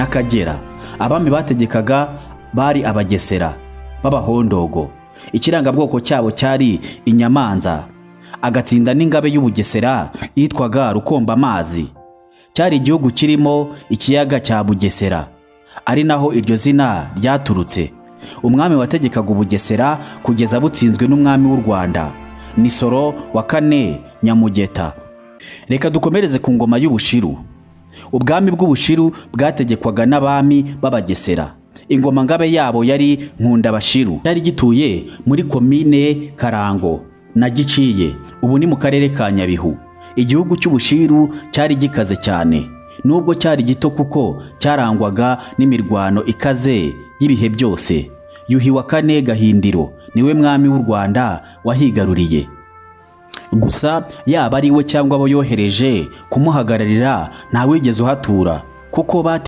n'Akagera. Abami bategekaga bari Abagesera b'Abahondogo. Ikirangabwoko cyabo cyari inyamanza, agatsinda n'ingabe y'Ubugesera yitwaga Rukombamazi. Cyari igihugu kirimo ikiyaga cya Bugesera, ari naho iryo zina ryaturutse. Umwami wategekaga Ubugesera kugeza butsinzwe n'umwami w'u Rwanda ni Soro wa kane Nyamugeta. Reka dukomereze ku ngoma y'Ubushiru. Ubwami bw'Ubushiru bwategekwaga n'abami b'Abagesera. Ingoma ngabe yabo yari Nkundabashiru. Cyari gituye muri komine Karango na Giciye, ubu ni mu karere ka Nyabihu. Igihugu cy'Ubushiru cyari gikaze cyane nubwo cyari gito, kuko cyarangwaga n'imirwano ikaze y'ibihe byose. Yuhi wa kane Gahindiro niwe mwami w'u Rwanda wahigaruriye. Gusa yaba ari we cyangwa abo yohereje kumuhagararira, ntawigeze uhatura kuko